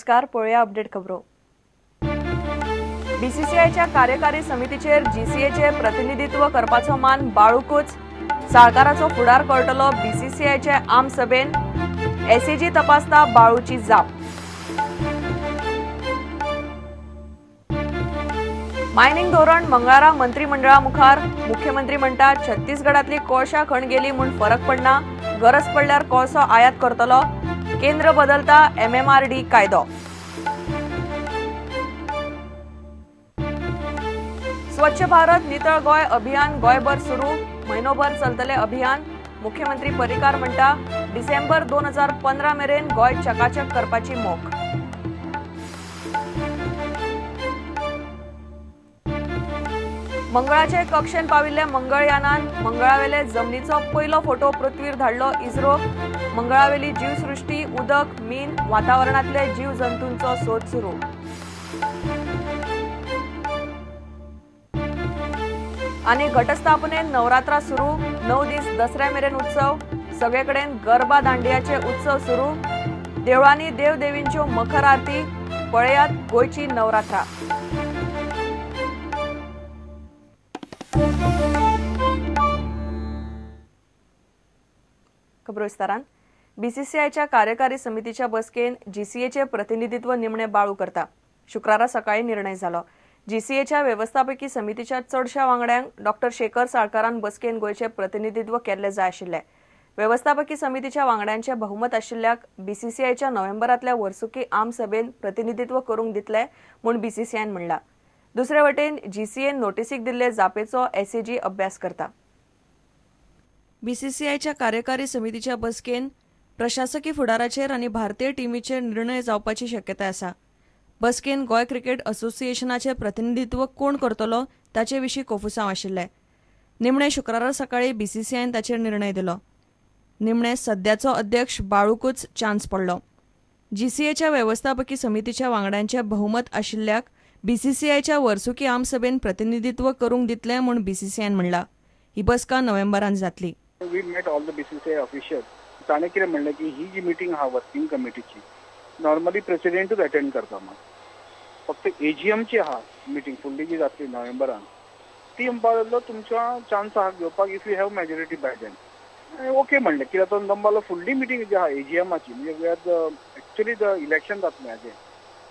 नमस्कार, पळोवया अपडेट खबरो। बीसीसीआयच्या कार्यकारी समितीचेर जीसीएचे प्रतिनिधित्व करपाचो मान बाळूकूच, साळकाराचो फुडार कळटलो बीसीसीआयचे आम सभेन, एसएजी तपासता बाळूची जाप। मायनिंग धोरण मंगळारा मंत्रिमंडळा मुखार, मुख्यमंत्री म्हणटा छत्तीसगडातली कोळशा खण गेली म्हूण फरक पडना, गरज पडल्यार कोळसो आयात करतलो, केंद्र बदलता एमएमआरडी कायदो। स्वच्छ भारत नितळ गोंय अभियान गोंयभर सुरू, म्हयनोभर चलतले अभियान, मुख्यमंत्री पर्रीकार म्हणटा डिसेंबर 2015 मेरेन गोंय चकाचक करपाची मोख। मंगळाचे कक्षेन पाविल्ले मंगळयानान मंगळावेले जमनीचो पयलो फोटो पृथ्वीर धाडलो इस्रो, मंगळावेली जीवसृष्टी, उदक, मीन, वातावरणांतले जीव जंतूंचो सोद सुरू। आनी घटस्थापनेन नवरात्रा सुरू, 9 दीस दसऱ्या मेरेन उत्सव, सगळे कडेन गरबा दांडियाचे उत्सव सुरू, देवळांनी देवदेवींच्यो मखर आरती, पळयात गोंयची नवरात्रा। खबरो विस्तारान। बीसीसीआयच्या कार्यकारी समितीच्या बसकेन जीसीएचे प्रतिनिधित्व निमणे बाळू करता। शुक्रारा सकाळी निर्णय जालो। जीसीएच्या वेवस्थापकी समितीच्या चडशा वांगड्यांक डॉक्टर शेखर साळकारान बसकेन गोंयचे प्रतिनिधित्व केल्ले जाय आशिल्ले। वेवस्थापकी समितीच्या वांगड्यांचे बहुमत आशिल्ल्याक बीसीसीआयच्या नोव्हेंबरांतल्या वर्सुकी आम सभेन प्रतिनिधित्व करूंक दितले म्हूण बीसीसीआयन म्हणलां। दुसरे वटेन जीसीएन नोटीसीक दिल्ले जापेचो एसएजी अभ्यास करता। बीसीसीआयच्या कार्यकारी समितीच्या बसकेन प्रशासकी फुडाराचेर आनी भारतीय टिमीचेर निर्णय जावपाची शक्यताय आसा। बसकेन गोंय क्रिकेट असोसिएशनाचे प्रतिनिधित्व कोण करतलो ताचे विशीं कोफुसांव आशिल्लें। निमणे शुक्रारा सकाळी बीसीसीआयन ताचेर निर्णय दिलो। निमणे सद्याचो अध्यक्ष बाळूकूच चान्स पडलो। जीसीएच्या वेवस्थापकी समितीच्या वांगड्यांचे बहुमत आशिल्ल्याक बीसीसीआयच्या वर्सुकी आमसभेन प्रतिनिधित्व करूंक दितलें म्हूण बीसीसीआयन म्हणलां। ही बसका नोव्हेंबरान जातली। We met all the BCCI officials. ताणें कितें म्हणलें की ही जी मिटींग आहा वर्किंग कमिटीची नॉर्मली प्रेसिडेंटूच अटेंड करता, मात फक्त एजीएमची आहा मिटींग फुडली जी जातली नोव्हेंबरान ती म्हणपाक लागलो तुमच्या चान्स आहा घेवपाक if you have majority by then. Okay म्हणलें कित्याक तो म्हणपाक लागलो फुडली मिटींग जी आहा एजीएमाची म्हणजे we are actually the election जातलें हाजें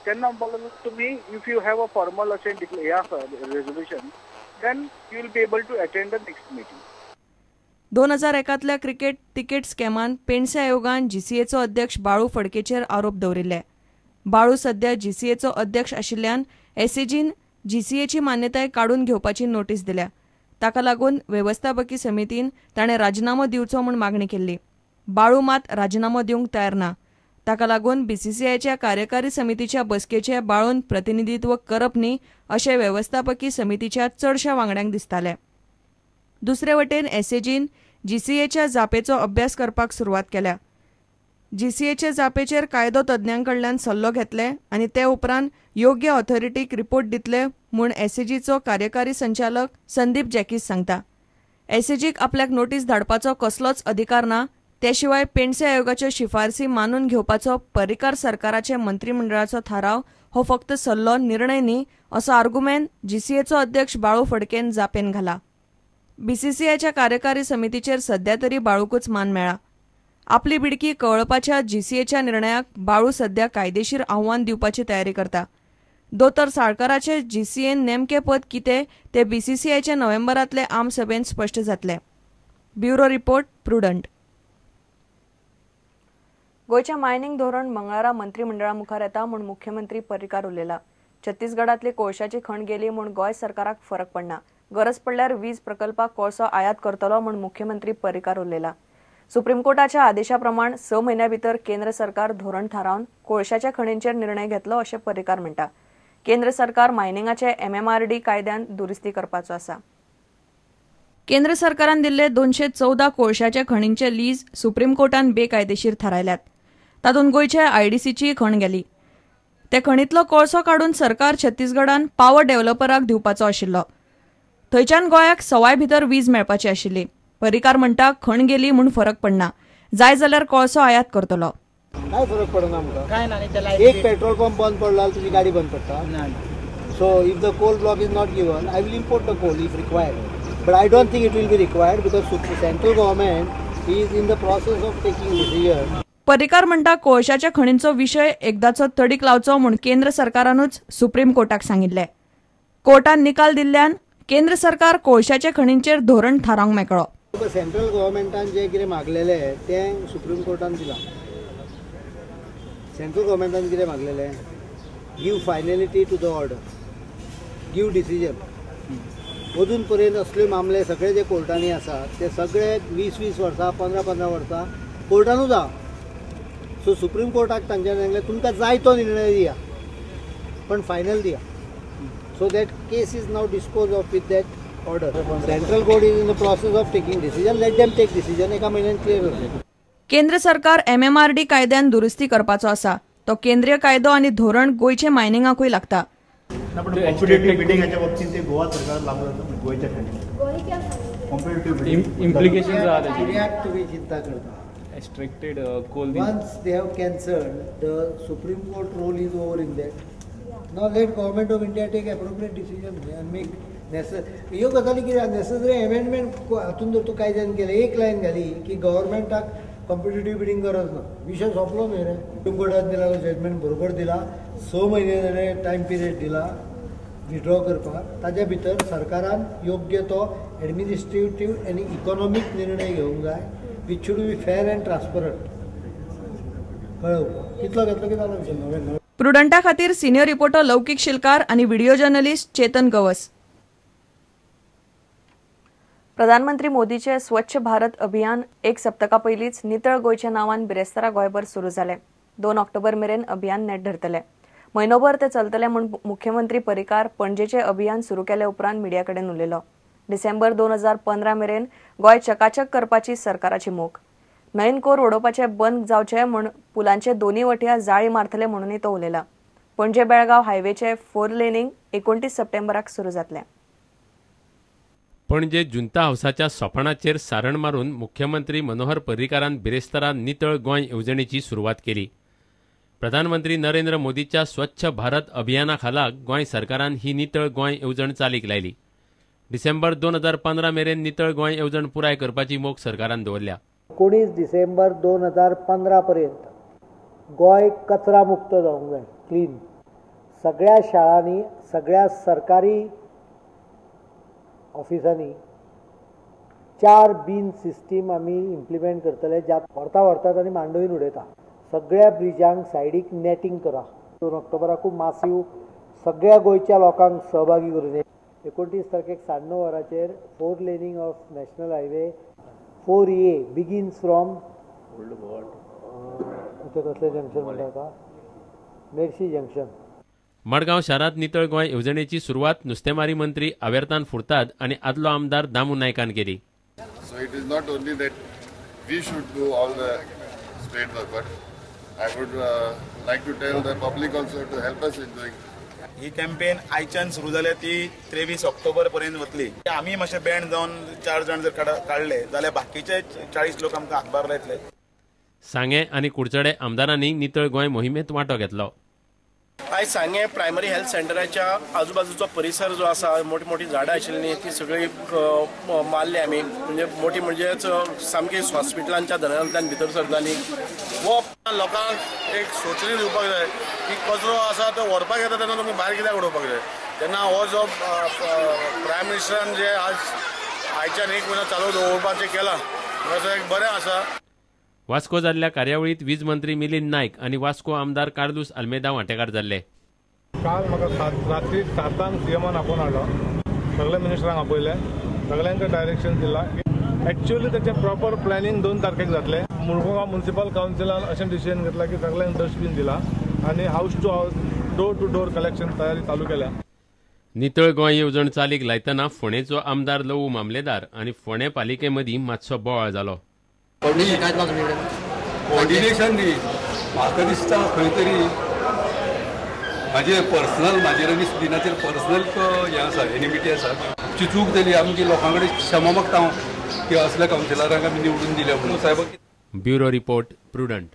तेन्ना म्हणपाक लागलो तुमी if you have a formal अशें हें आसा resolution then you will be able to attend the next meeting. 2001तल्या cricket ticket स्कॅमान Pendse आयोगान जीसीएचो अध्यक्ष बाळू फडकेचेर आरोप दवरिल्ले। बाळू सध्या जीसीएचो अध्यक्ष आशिल्ल्यान एसएजीन जीसीएची मान्यताय काडून घेवपाची नोटीस दिल्या। ताका लागून वेवस्थापकी समितीन ताणें राजिनामो दिवचो म्हूण मागणी केल्ली। बाळू मात राजिनामो दिवंक तयार ना। ताका लागून बीसीसीआयच्या कार्यकारी समितीच्या बसकेचे बाळून प्रतिनिधित्व करप न्ही अशें वेवस्थापकी समितीच्या चडशा वांगड्यांक दिसतालें। दुसरे वटेन एसएजीन जीसीएच्या जापेचो अभ्यास करपाक सुरवात केल्या। जीसीएचे जापेचेर कायदो तज्ञां कडल्यान सल्लो घेतले आनी ते उपरांत योग्य ऑथॉरिटीक रिपोर्ट दितले म्हूण एसएजीचो कार्यकारी संचालक संदीप जॅकीस सांगता। एसएजीक आपल्याक नोटीस धाडपाचो कसलोच अधिकार ना, ते शिवाय पेंडसे आयोगाच्यो शिफारसी मानून घेवपाचो पर्रीकार सरकाराचे मंत्रिमंडळाचो थाराव हो फक्त सल्लो, निर्णय न्ही असो आर्गुमेंत जीसीएचो अध्यक्ष बाळू फडकेन जापेन घाला। बीसीसीआयच्या कार्यकारी समितीचेर सध्या तरी बाळूकूच मान मेळ्ळा। आपली बिडकी कळपाच्या जीसीएच्या निर्णयाक बाळू सध्या कायदेशीर आव्हान दिवपाची तयारी करता। दोतोर साळकाराचे जीसीएन नेमके पद कितें ते बीसीसीआयच्या नोव्हेंबरांतले आम सभेन स्पश्ट जातले। Bureau report, Prudent. गोंयचें मायनिंग धोरण मंगळारा मंत्रिमंडळा मुखार येता म्हूण मुख्यमंत्री पर्रीकार उलयला। छत्तीसगडांतली कोळशाची खण गेली म्हूण गोंय सरकाराक फरक पडना, गरज पडल्यार वीज प्रकल्पाक कोळसो आयात करतलो म्हूण मुख्यमंत्री पर्रीकार उलयला। सुप्रीम कोर्टाच्या आदेशा प्रमाण 6 म्हयन्या भितर केंद्र सरकार धोरण थारावन कोळशाच्या खणींचेर निर्णय घेतलो अशें पर्रीकार म्हणटा। केंद्र सरकार मायनिंगाचे एमएमआरडी कायद्यान दुरुस्ती करपाचो आसा। केंद्र सरकारान दिल्ले 214 कोळशाच्या खणींचे लीज सुप्रीम कोर्टान बेकायदेशीर थारायल्यात। तातूंत गोंयच्या आयडीसीची खण गेली। ते खणींतलो कोळसो काडून सरकार छत्तीसगडान पावर डेव्हलपराक दिवपाचो आशिल्लो। थंयच्यान गोंयाक सवाय भितर वीज मेळपाची आशिल्ली। पर्रीकार म्हणटा खण गेली म्हूण फरक पडना, जाय जाल्यार कोळसो आयात करतलो। काय फरक पडना आमकां? काय ना, एक पेट्रोल पंप बंद पडला तुजी गाडी बंद पडटा. So if the coal block is not given, I will import the coal if required, but I don't think it will be required because central government is in the process of taking decision. Parrikar म्हणटा कोळशाच्या खणींचो विशय एकदाचो तडीक लावचो म्हूण केंद्र सरकारानूच supreme कोर्टाक सांगिल्लें. कोर्टान निकाल दिल्ल्यान केंद्र सरकार कोळशाच्या खणींचेर धोरण थारावंक मेकळो. सेंट्रल गव्हर्मेंटान जे कितें मागलेलें तें सुप्रीम कोर्टान दिलां. सेंट्रल गव्हर्मेंटान कितें मागलेलें? Give finality to the order, give decision. अजून पर्यंत असले मामले सगळे जे कोर्टांनी आसात ते सगळे 20-20 वर्सां 15-15 वर्सां कोर्टानूच आहा. सो सुप्रीम कोर्टाक तांच्यानी सांगलें तुमकां जाय तो निर्णय दिया, पण फायनल दिया. So that case is now dispose of with that order. Central court is in the process of taking decision. Let them take decision. एका म्हयन्यान क्लियर जातलें. केंद्र सरकार एमएमआरडी कायद्यान दुरुस्ती करपाचो आसा. तो केंद्रीय कायदो आनी धोरण गोंयचे मायनिंगाकूय लागता. चिंता करता. Once they have cancelled, the Supreme Court role is over in that. Now let Government of India take appropriate decision and make necessary. ह्यो गजाली कितें नेसेसरी अमेंडमेंट हातून जर तूं कायद्यान केलें, एक लायन घाली की गव्हर्मेंटाक कॉम्पिटेटीव बिडींग गरज ना, विशय सोंपलो न्ही रे. सुप्रीम कोर्टान दिला जजमेंट बरोबर दिला, 6 म्हयने जाले टायम पिरियड दिला विड्रॉ करपाक. ताज्या भितर सरकारान योग्य तो एडमिनिस्ट्रेटीव आनी इकॉनॉमीक निर्णय घेवंक जाय, which should be fair and transparent. कळ्ळें? कितलो घेतलो की जालो विशय. नवे प्रुडंटा खातीर सिनियर रिपोर्टर लौकीक शिलकार आनी व्हिडिओ जर्नलिस्ट चेतन गवस. प्रधानमंत्री मोदीचे स्वच्छ भारत अभियान एक सप्तका पयलींच नितळ गोंयच्या नांवान बिरेस्तारा गोंयभर सुरू जालें. 2 ऑक्टोबर मेरेन अभियान नेट धरतलें. म्हयनोभर तें चलतलें म्हूण मुख्यमंत्री पर्रीकार पणजेचें अभियान सुरू केले उपरांत मिडिया कडेन उलयलो. डिसेंबर 2015 मेरेन गोंय चकाचक करपाची सरकाराची मोख. न्हंयन कोर उडोवपाचें बंद जावचें म्हूण पुलांचे दोनूय वटयां जाळी मारतले म्हणूनय तो उलयला. पणजे बेळगांव हायवेचें 4 लेनिंग 29 सप्टेंबराक सुरू जातलें. पणजे जुंता हावसाच्या सोपाणाचेर सारण मारून मुख्यमंत्री मनोहर पर्रीकारान बिरेस्तारा नितळ गोंय येवजणेची सुरवात केली. प्रधानमंत्री नरेंद्र मोदीच्या स्वच्छ भारत अभियाना खाला गोंय सरकारान ही नितळ गोंय येवजण चालीक लायली. डिसेंबर 2015 मेरेन नितळ गोंय येवजण पुराय करपाची मोख सरकारान दवरल्या. 19 डिसेंबर 2015 पर्यंत गोंय कचरा मुक्त जावंक जाय, क्लीन. सगळ्या शाळांनी, सगळ्या सरकारी ऑफिसांनी 4 बीन सिस्टीम आमी इम्प्लिमेंट करतले, ज्या व्हरता व्हरतात आनी मांडवीन उडयता. सगळ्या ब्रिजांक सायडीक नॅटींग करा. 2 ऑक्टोबराकूय मासीव सगळ्या गोंयच्या लोकांक सहभागी करून 29 तारखेक 9:30 वरांचेर 4 laning of national highway 4A begins from कसलें जंक्शन म्हणटा, मेर्शी जंक्शन. मडगांव शारांत नितळ गोंय येवजणेची सुरवात नुस्तेमारी मंत्री आवेर्तान फुर्ताद आनी आदलो आमदार दामू नायकान केली. So it is not only that we should do all the state work, but I would like to tell the public also to help us in doing. He campaign आयच्यान सुरू जाल्या ती 23 ऑक्टोबर पर्यंत वतली. आमी मातशे बँड जावन 4 जाण जर काडले जाल्यार बाकीचे 40 लोक आमकां हातभार लायतले. सांगें आनी कुडचडे आमदारांनी नितळ गोंय मोहिमेंत वांटो घेतलो. आयज सांगें प्रायमरी हेल्थ सेंटराच्या आजूबाजूचो परिसर जो आसा, मोठी मोठी झाडां आशिल्लीं ती सगळीं मारली आमी. म्हणजे मोठी म्हणजेच सामकी हॉस्पिटलांच्या धरणांतल्यान भितर सरताली. हो लोकांक एक सोचणी दिवपाक जाय की कचरो आसा तो व्हरपाक येता तेन्ना तुमी भायर कित्याक उडोवपाक जाय. तेन्ना हो जो प्रायम मिनिस्टरान जे आज आयच्यान एक म्हयनो चालू दवरपाचें केलां तसो एक बरें आसा. वास्को जाल्ल्या कार्यावळीत वीज मंत्री मिलिंद नायक आनी वास्को आमदार कार्लूस आल्मेदा वांटेकार जाल्ले. काल म्हाका रात्री 7 सीएमान आपोवन हाडलो, सगळे मिनिस्टरांक आपयले, सगळ्यांक डायरेक्शन दिला. एक्चुअली ताचें प्रॉपर प्लॅनिंग 2 तारखेक जातलें. मुरगांव म्युनिसिपल कावन्सिलान अशें डिसिजन घेतलां की सगळ्यांक डस्टबीन दिला आनी house to house, door to door collection तयारी चालू केल्या. नितळ गोंय येवजण चालीक लायतना फोंडेचो आमदार लवू मामलेदार आनी फोंडें पालिके मदीं मातसो बोवाळ जालो. कोऑर्डिनेशन न्ही, म्हाका दिसता खंय तरी म्हाजे पर्सनल, म्हाजेर आनी सुदिनाचेर पर्सनल हें आसा, एनिमिटी आसा. आमची चूक जाली, आमची लोकां कडेन क्षमा मागता हांव की असल्या कावन्सिलरांक आमी निवडून दिल्या म्हणून साहेब. Bureau report, Prudent.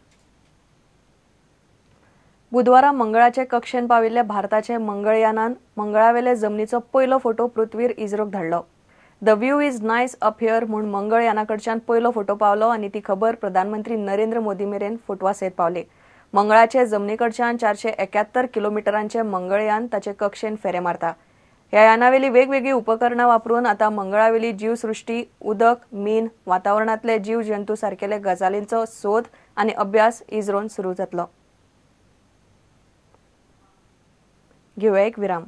बुधवारा मंगळाचे कक्षेन पाविल्ल्या भारताचे मंगळयानान मंगळावेले जमनीचो पयलो फोटो पृथ्वीर इस्रोक धाडलो. The view is nice up here म्हूण मंगळयानाकडच्यान पयलो फोटो पावलो आनी ती खबर प्रधानमंत्री नरेंद्र मोदी मेरेन फोटवा सयत पावली. मंगळाचे जमनीकडच्यान 471 किलोमिटरांचे मंगळयान ताचे कक्षेन फेरे मारता. ह्या यानावेली वेगवेगळी उपकरणां वापरून आतां मंगळावेली जीवसृष्टी, उदक, मीन, वातावरणांतले जीव जंतू सारकेले गजालींचो सोद आनी अभ्यास इस्रोन सुरू जातलो. घेवया एक विराम.